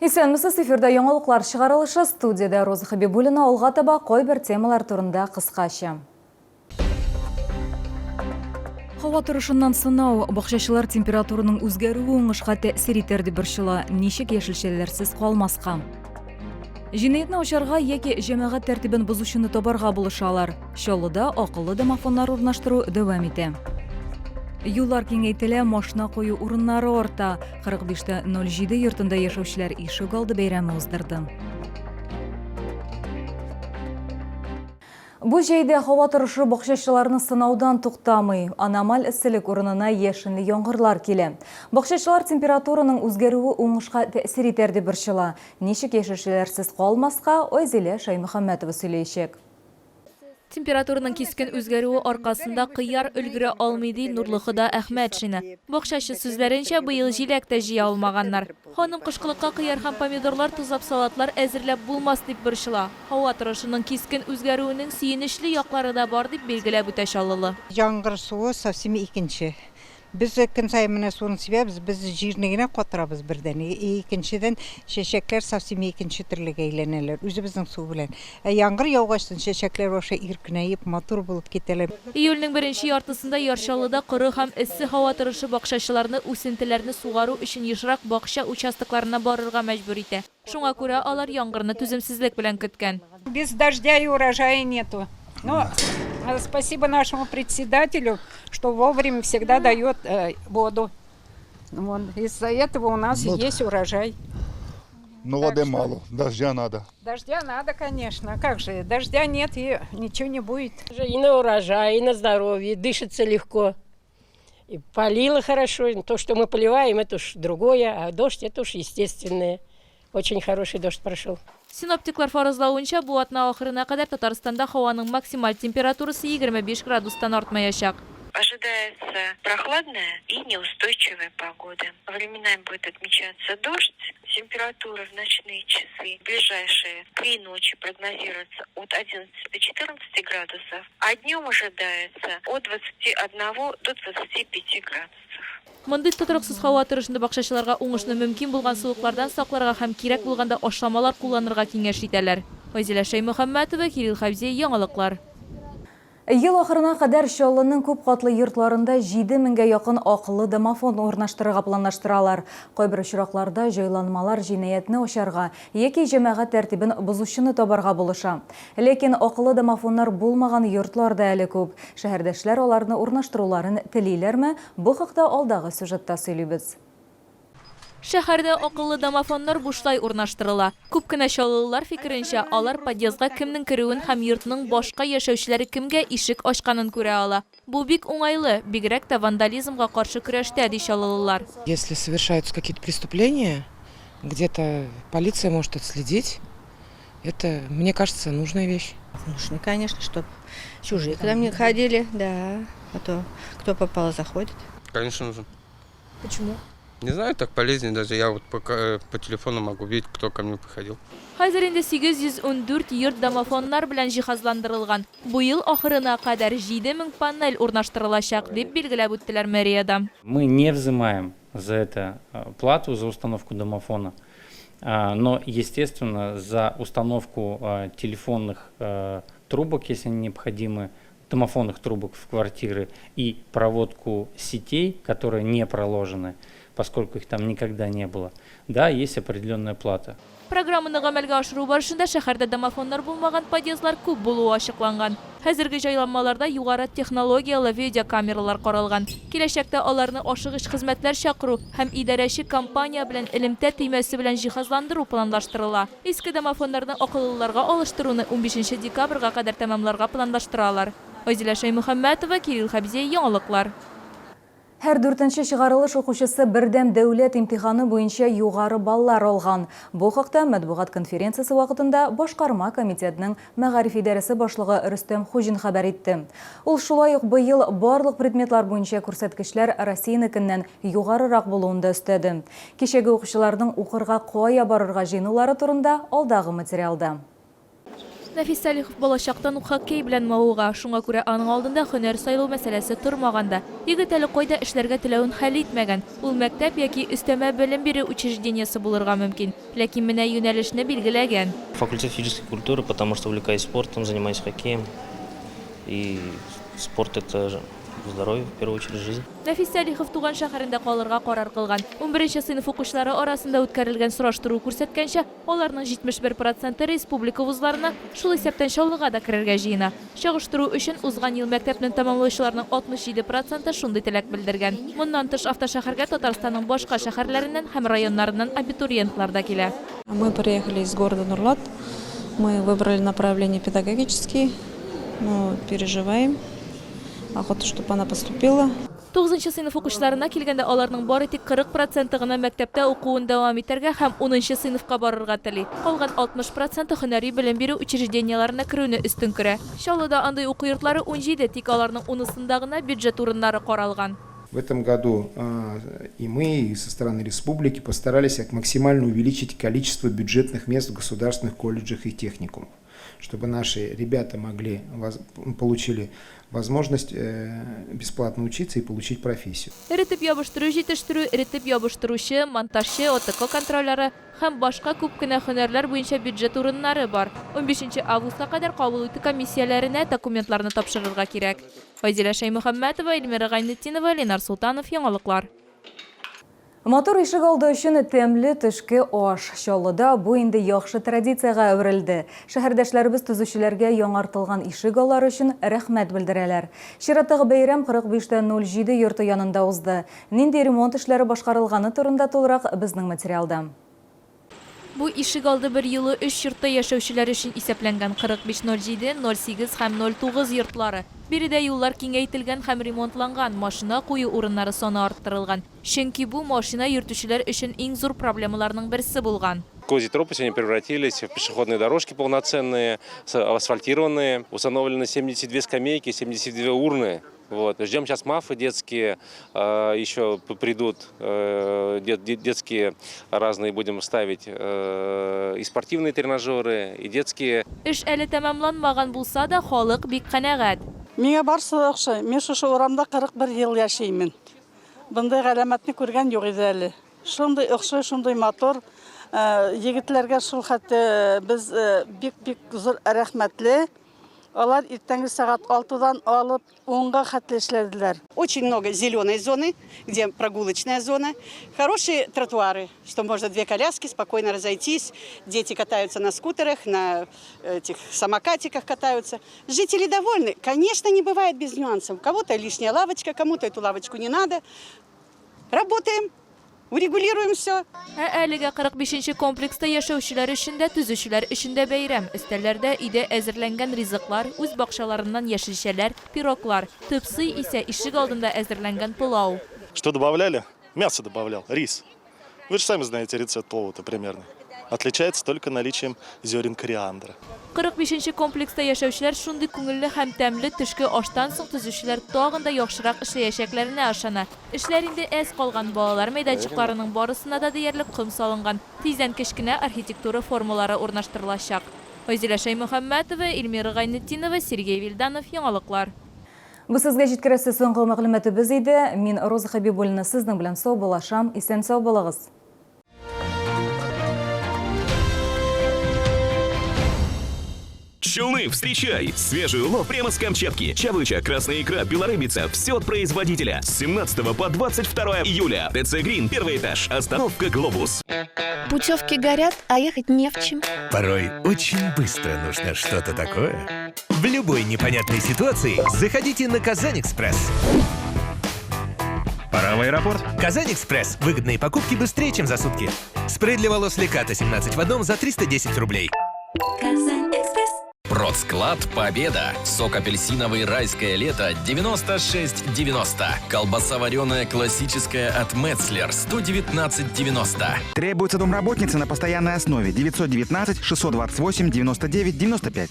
Исәнмесез, эфирда яңалыклар чыгарылышы, студиядә Роза Хабибуллина алга таба кайбер темалар турында кыскача. Һава торышыннан сынау, бакчачылар температураның үзгәрүе уңышка тәэсир итәр дип борчыла. Ничек яшелчәләрсез калмаска? Җинаятьне ачарга яки җәмәгать тәртибен бозучыны табарга булышалар. Чаллыда акыллы домофоннар урнаштыру дәвам итә. Юллар киңәйтелә, машина кую урыннары арта. 45.07 йортында яшәүчеләр ишек алды бәйрәме уздырды. Бу җәйдә һава торышы бакчачыларны сынаудан туктамый. Аномаль эсселек урынына яшенле яңгырлар килә. Бакчачылар температураның үзгәрүе уңышка тәэсир итәр дип борчыла. Ничек яшелчәләрсез калмаска, Айзилә Шәймөхәммәтова сөйләячәк. Температураның кискен үзгәрүе аркасында кыяр өлгерә алмый, ди Нурлыхода Әхмәтшина. Бакчачы сүзләренчә, быел җиләк тә җыя алмаганнар. Ханым кышкылыкка кыяр һәм помидорлар тозлап салатлар әзерләп булмас дип борчыла. Һава торышының кискен үзгәрүенең сөенечле яклары да бар, дип билгеләп үтә чаллылы. Яңгыр суы совсем икенче. Без көн саен менә суны сибәбез, без җирне генә катырабыз бердән. И икенчедән, чәчәкләр совсем икенче төрлегә әйләнәләр, үзебезнең су белән. Ә яңгыр яугачтын чәчәкләр вообще иркенәеп, матур булып китәләр. Июльнең беренче яртысында Яр Чаллыда коры һәм эссе һава торышы бакчачыларны үсентеләрне сугару өчен ешрак бакча участокларына барырга мәҗбүр итә. Шуңа күрә алар яңгырны түземсезлек белән көткән. Без дождя и урожая нету. Но спасибо нашему председателю, что вовремя всегда дает воду. Вон, из-за этого у нас ну, есть урожай. Ну, воды мало, дождя надо. Дождя надо, конечно. Как же, дождя нет и ничего не будет. И на урожай, и на здоровье, дышится легко. И полила хорошо. То, что мы поливаем, это уж другое, а дождь это уж естественное. Очень хороший дождь прошел. Синоптиклар фаразлавынча, бу атна ахырына кадәр Татарстанда һаваның максималь температурасы 25 градустан артмаячак. Ожидается прохладная и неустойчивая погода. Временами будет отмечаться дождь. Температура в ночные часы в ближайшие три ночи прогнозируется от 11 до 14 градусов, а днем ожидается от 21 до 25 градусов. Мондый тотрыксыз һава торышында бакчачыларга уңышны мөмкин булган сулыклардан сакларга һәм кирәк булганда ашламалар кулланырга киңәш итәләр. Айзилә Шәймөхәммәтова, Кирилл Хәбзиев, Яңалыклар. Ел ахырына кадәр Чаллының күп катлы йортларында 7 меңгә якын акыллы домофон урнаштырырга планлаштыралар. Кайбер очракларда җайланмалар җинаятьне ачарга яки җәмәгать тәртибен бозучыны табарга булыша. Ләкин акыллы домофоннар булмаган йортлар да әле күп. Шәһәрдәшләр аларны урнаштыруларын телиләрме? Бу хакта алдагы сюжетта сөйлибез. Шәһәрдә акыллы домофоннар бушлай урнаштырыла. Күп кенә чаллылылар фикеренчә, алар подъездга кемнең керүен һәм йортның башка яшәүчеләре кемгә ишек ачканын күрә ала. Бу бик уңайлы, бигрәк тә вандализмга каршы көрәштә, ди чаллылылар. Если совершаются какие-то преступления, где-то полиция может отследить. Это, мне кажется, нужная вещь. Нужны, конечно, чтоб чужие к нам не ходили, да, а то кто попало заходит. Конечно, нужен. Почему? Не знаю, так полезнее даже. Я вот пока э, по телефону могу видеть, кто ко мне приходил. Хәзер инде 814 йорт домофоннар белән җиһазландырылган. Бу ел ахырына кадәр 7000 панель урнаштырылачак, дип билгеләп үттеләр мэриядә. Мы не взимаем за это э, плату, за установку домофона. Но, естественно, за установку э, телефонных трубок, если они необходимы, домофонных трубок в квартиры и проводку сетей, которые не проложены, поскольку их там никогда не было, да, есть определенная плата. Программаны гамәлгә ашыру барышында шәһәрдә домофоннар булмаган подъездлар күп булуы ачыкланган. Хәзерге җайланмаларда югары технологияле видеокамералар каралган. Киләчәктә аларны ашыгыч хезмәтләр чакыру һәм идарәче компания белән элемтә төймәсе белән җиһазландыру планлаштырыла. Иске домофоннарны акыллыларга алыштыруны унбишенче декабрьгә кадәр тәмамларга планлаштыралар. Айзилә Шәймөхәммәтова, Кирилл Хәбзиев, Яңалыклар. Һәр дүртенче чыгарылыш укучысы бердәм дәүләт имтиханы буенча югары баллар алган. Бу хакта матбугат конференциясе вакытында башкарма комитетның мәгариф идарәсе башлыгы Рөстәм Хуҗин хәбәр итте. Ул шулай ук быел барлык предметлар буенча күрсәткечләр Россиянекеннән югарырак булуын да өстәде. Кичәге укучыларның укырга кая барырга җыенулары турында алдагы материалда. Нәфис Сәлихов балачактан ук хоккей белән мавыга, шуңа күрә аның алдында һөнәр сайлау мәсьәләсе тормаган да. Егет әле кайда эшләргә теләвен хәл итмәгән. Ул мәктәп яки өстәмә белем бирү учреждениесе булырга мөмкин. Ләкин менә юнәлешне билгеләгән. Факультет физической культуры, потому что увлекаюсь спортом, занимаюсь хоккеем. И спорт это здоровье, в первую очередь, жизнь. Нәфис Сәлихов туган шәһәрендә калырга карар кылган. Унберенче сыйныф укучылары арасында үткәрелгән сораштыру күрсәткәнчә, аларның 71 проценты республика вузларына, шул исәптән Чаллыга да керергә җыена. Чагыштыру өчен, узган ел мәктәпне тәмамлаучыларның 67 проценты шундый теләк белдергән. Моннан тыш, автошәһәргә Татарстанның башка шәһәрләреннән һәм районнарыннан абитуриентлар да килә. Мы приехали из города Нурлат. Мы выбрали направление педагогический, но переживаем. Охота, чтобы она поступила. Тугызынчы сыйныф укучыларына килгәндә, аларның бары тик 40 проценты гына мәктәптә укуын дәвам итәргә һәм унынчы сыйныфка барырга тели. Калган 60 проценты һөнәри белем бирү учреждениеләренә керүне өстен күрә. Чаллыда андый уку йортлары 17, тик аларның унысында гына бюджет урыннары каралган. В этом году и мы, и со стороны республики постарались максимально увеличить количество бюджетных мест в государственных колледжах и техникумах, чтобы наши ребята могли, получили возможность бесплатно учиться и получить профессию. Эретеп ябыштыру җитештерү, эретеп ябыштыручы, монтажчы, ОТК контролеры һәм башка күп кенә һөнәрләр буенча бюджет урыннары бар. Унбишенче августка кадәр кабул итү комиссияләренә документларны тапшырырга кирәк. Айзилә Шәймөхәммәтова, Эльмира Гайнетдинова, Ленар Солтанов, Яңалыклар. Матур ишек алды өчен тәмле төшке аш. Чаллыда бу инде яхшы традициягә әверелде. Шәһәрдәшләребез төзүчеләргә яңартылган ишек аллары өчен рәхмәт белдерәләр. Чираттагы бәйрәм 45 тә 07 йорты янында узды. Нинди ремонт эшләре башкарылганы турында тулырак безнең материалда. Бу ишегалды берьюлы өч йортта яшәүчеләр өчен исәпләнгән, 45, 07, 08 һәм 09 йортлары. Биредә юллар киңәйтелгән һәм ремонтланган, машина кую урыннары саны арттырылган. Чөнки бу машина йөртүчеләр өчен иң зур проблемаларның берсе булган. Козьи тропы сегодня превратились в пешеходные дорожки полноценные, асфальтированные. Установлены 72 скамейки, 72 урны. Вот. Ждем сейчас мафы детские, еще придут, детские разные будем ставить, и спортивные тренажеры, и детские. Эш әле тәмамланмаган булса да, халык бик канәгать. Миңа барысы да охшый. Мин шушы урамда 41 ел яшимен. Мондый галәмәтне күргән юк иде әле. Шундый охшый, шундый матур. Егетләргә шул хәтле без бик-бик зур рәхмәтле. Алар иртәнге сәгать алтыдан алып унга хәтле эшләделәр. Очень много зеленой зоны, где прогулочная зона, хорошие тротуары, что можно две коляски спокойно разойтись, дети катаются на скутерах, на этих самокатиках катаются. Жители довольны. Конечно, не бывает без нюансов. У кого-то лишняя лавочка, кому-то эту лавочку не надо. Работаем, урегулируем все. Ә әлегә 45 нче комплекста яшәүчеләр өчен дә, төзүчеләр өчен дә бәйрәм. Өстәлләрдә өйдә әзерләнгән ризыклар, үз бакчаларыннан яшелчәләр, пироглар. Төп сый исә ишек алдында әзерләнгән пылау. Что добавляли? Мясо добавлял, рис. Вы же сами знаете рецепт плова-то примерно. Отличается только наличием зерен кориандра. 45 нче комплекста яшәүчеләр шундый күңелле һәм тәмле төшке аштан соң төзүчеләр тагын да яхшырак эшләячәкләренә ышана. Эшләр инде әз калган, балалар мәйданчыкларының барысына да диярлек ком салынган. Тиздән кечкенә архитектура формалары урнаштырылачак. Айзилә Шәймөхәммәтова, Эльмира Гайнетдинова, Сергей Вильданов, Яңалыклар. Бу сезгә җиткерәсе соңгы мәгълүматыбыз иде. Мин, Роза Хәбибуллина, сезнең белән саубуллашам. Исән-сау булыгыз! Челны, встречай! Свежий улов прямо с Камчатки. Чавыча, красная икра, белорыбица. Все от производителя. С 17 по 22 июля. ТЦ Грин, первый этаж. Остановка Глобус. Путевки горят, а ехать не в чем. Порой очень быстро нужно что-то такое. В любой непонятной ситуации заходите на Казань-Экспресс. Пора в аэропорт. Казань-Экспресс. Выгодные покупки быстрее, чем за сутки. Спрей для волос Леката 17 в одном за 310 рублей. Казань-Экспресс. Продсклад «Победа». Сок апельсиновый «Райское лето» 96,90. Колбаса вареная классическая от Метцлер 119,90. Требуется домработница на постоянной основе 919 628 99 95.